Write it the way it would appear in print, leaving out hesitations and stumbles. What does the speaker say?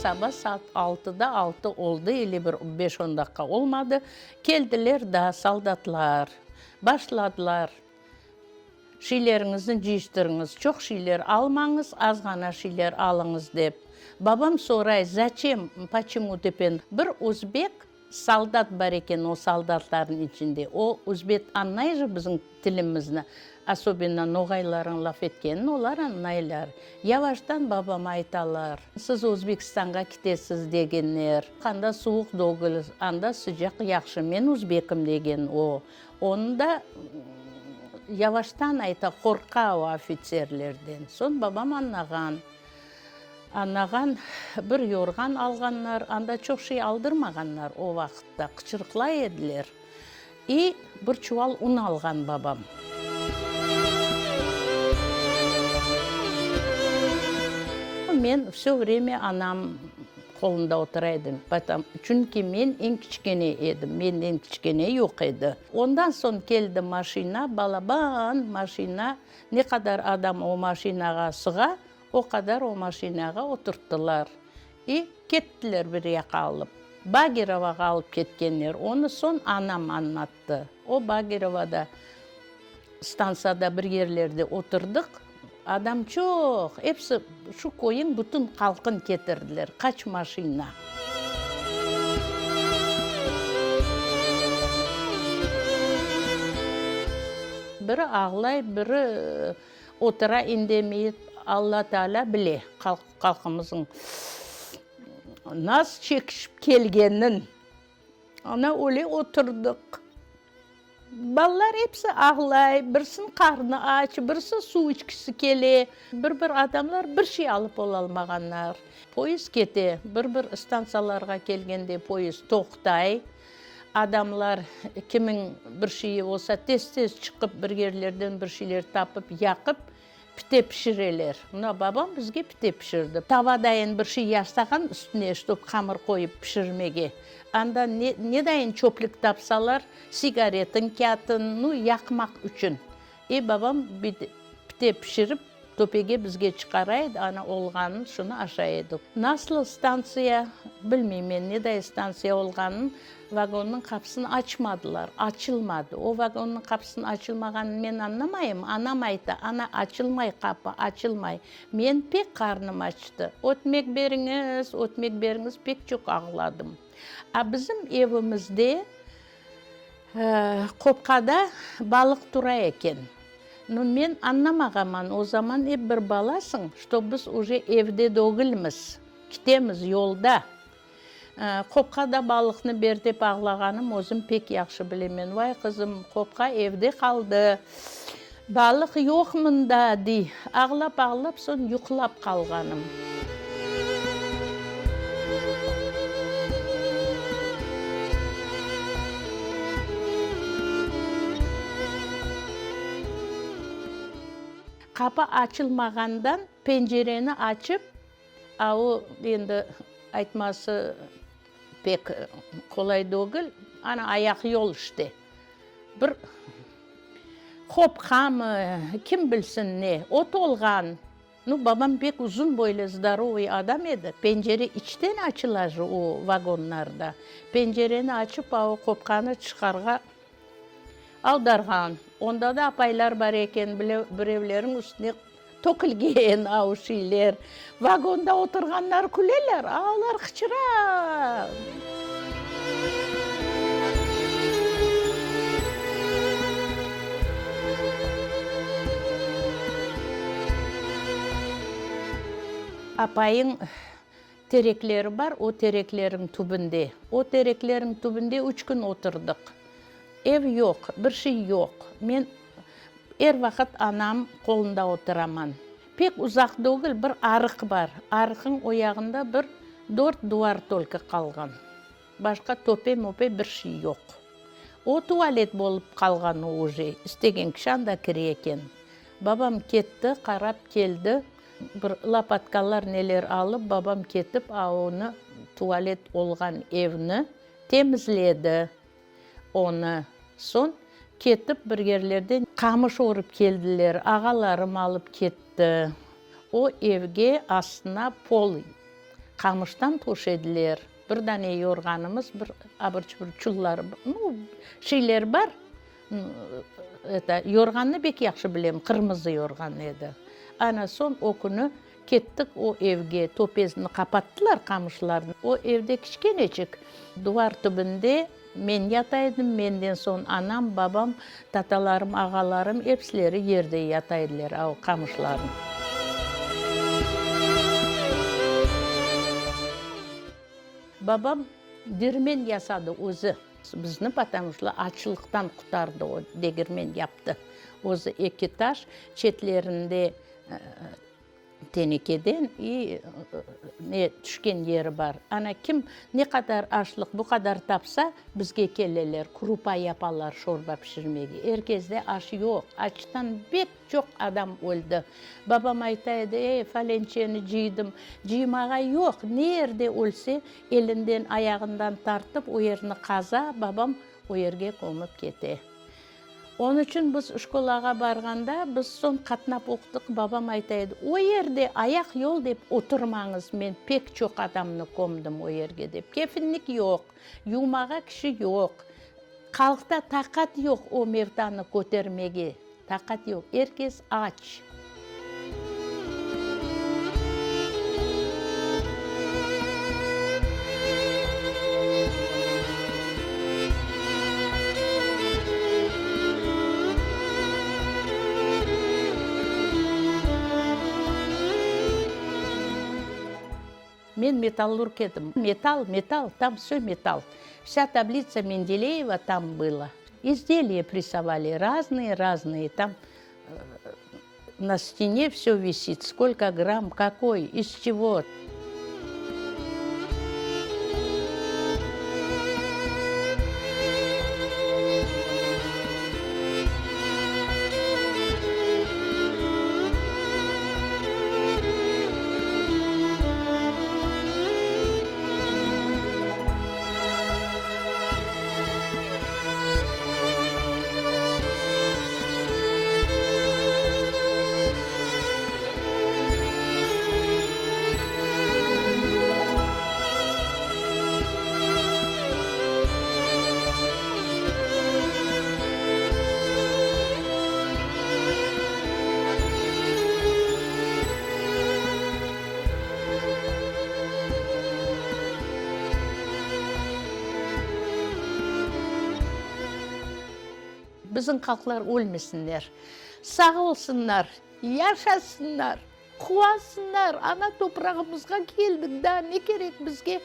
Saba saat altıda, altı oldı, ili bir beş-on daqqa olmadı, keldiler da soldatlar, başladılar, Şiyleriñizni cıyıştırıñız, çoq şiyler almañız, az ğana şiyler alıñız, dep. Babam soray, Zaçem, poçemu depen, bir özbek soldat bar eken o soldatlarnıñ içinde, o özbek añlay je bizim tilimizni, osobenno noğaylarıñ laf etkenini olar añlaylar. Yavaştan babama aytalar, Siz Özbekistanğa kitesiz, degenler. Anda suvuq degil, anda sıcaq yahşı, men özbekim, degen o. Onı da yavaştan ayta, qorqa o ofitserlerden. Soñ babam añlağan. Añlağan, bir yorğan alğanlar, anda çoq şey aldırmağanlar o vaqıtta, qıçırıqlay ediler. İ bir çuval un alğan babam. Men vse vremâ anam qolunda otura edim, çünki men eñ kiçkene edim, menden kiçkene yoq edi. Ondan soñ keldi maşina, balaban maşina, ne qadar adam o maşinağa sığa, o qadar o maşinağa oturttılar. İ kettiler bir yaqa alıp. Bagirovağa alıp ketkenler, onı soñ anam añlattı. O Bagirovada stantsiyada bir yerlerde oturdıq, adam çoq, episi şu köyün bütün halqın ketirdiler, qaç maşina. Biri ağlay, biri otura indemey, Alla Taalâ bile, halqımızıñ nasıl çekişip kelgenin. Ana öyle oturdıq. Balalar episi ağlay, birisiniñ qarnı aç, birisi suv içkisi kele. Bir-bir adamlar bir şey alıp olalmağanlar. Poyezd kete, bir-bir stantsiyalarğa kelgende poyezd toqtay. Adamlar kimiñ bir şeyi olsa tez-tez çıqıp bir yerlerden bir şeyler tapıp yaqıp, Pite pişireler. Mına, babam bizge pite pişirdi. Tavadayın bir şey yasağan üstüne, ştob hamır qoyıp pişirmege. Anda ne, nedayın çöplük tapsalar, sigaretın, kâtın, nu, yaqmaq içün. E, babam pite pişirip, töpege bizge çıqara edi, ana, olğanın şunı aşay edik. Nasıl stantsiya, bilmeymen, neday stantsiya olğanın, Vagonnıñ qapısını açmadılar, açılmadı. O vagonnıñ qapısınıñ açılmağanını men añlamayım, anam ayta, ana, açılmay qapı, açılmay. Men pek qarnım açtı. Ötmek beriñiz, ötmek beriñiz, pek çoq ağladım. A bizim evimizde qopqada balıq tura eken. Nu, men añlamağanman, o zaman ep bir balasıñ, şto biz uje evde degilmiz, kitemiz, yolda. Qopqa da balıqnı ber dep ağlağanım özüm pek yahşı bilemen. Vay, qızım, qopqa evde qaldı, balıq yoq mında, dey. Ağlap-ağlap soñ yuqlap qalğanım. Qapı açılmağandan pencereni açıp, A o endi aytması pek qolay degil, ana ayaqyol işte. Bir qopqamı, kim bilsin ne, ot olğan. Nu, babam pek uzun boylu, zdorovıy adam edi. Pencere içten açıla je o vagonlarda. Pencereni açıp, a o qopqanı tışqarğa Aldarğan. Onda da apaylar bar eken, birevleriñ üstüne tökülgen av şeyler. Vagonda oturğanlar küleler, a olar qıçıra. Apayıñ Terekleri bar, o terekleriñ tübünde. O terekleriñ tübünde üç kün oturdıq. Ev yoq, bir şey yoq. Men er vaqıt anam qolunda oturaman. Pek uzaq degil, bir arıq bar. Arıqıñ o yağında bir dört duvar tolko qalğan. Başqa töpe-möpe bir şey yoq. O tualet bolıp qalğan o uje, istegen kişi anda kire eken. Babam ketti, qarap keldi. Bir lopatkalar neler alıp, babam ketip, a onı, tualet olğan evni temizledi. Onı soñ ketip bir yerlerden qamış örüp keldiler, ağalarım alıp ketti. O evge astına pol. Qamıştan töşediler. Bir dane yorğanımız, bir abır-çubır çullar, nu, şeyler bar. Eto, yorğannı bek yahşı bilem, qırmızı yorğan edi. Ana, soñ o künü kettik o evge, töpesini qapattılar qamışlarnı. O evde kiçkeneçik duvar tübünde men yata edim, menden soñ anam, babam, tatalarım, ağalarım, epsileri yerde yata ediler, a o qamışlarnı. Babam dirmen yasadı özü. Bizni potomu şlo açlıqtan qutardı o, degirmen yaptı. Özü eki taş, çetlerinde tenekeden i ne tüşken yeri bar. Ana kim ne qadar aşlıq bu qadar tapsa, bizge keleler, krupa yapalar şorba pişirmege. Er kezde aş yoq, açtan bek çoq adam öldi. Babam ayta edi, ey, falençeni cıydım. Cıymağa yoq, ne yerde ölse, elinden, ayağından tartıp, o yerni qaza, babam o yerge kömip kete. Onıñ içün biz şkolağa barğanda, biz soñ qatnap oqudıq, babam ayta edi, o yerde ayaq yol dep oturmañız, men pek çoq adamnı kömdim o yerge dep. Kefinlik yoq, yuvmağa kişi yoq, halqta taqat yoq o mevtanı kötermege. Taqat yoq, er kes aç. Men metallurg edim. Metall, metall, tam vse metall. Vsâ tablitsa Mendeleyeva tam byla. İzdeliya pressovali, raznıye, raznıye, tam na stene vse visit, skolko gramm, kakoy, iz çego. Bizim halqlar ölmesinler, sağ olsunlar, yaşasınlar, quvansınlar, ana toprağımızğa keldik, daa ne kerek bizge?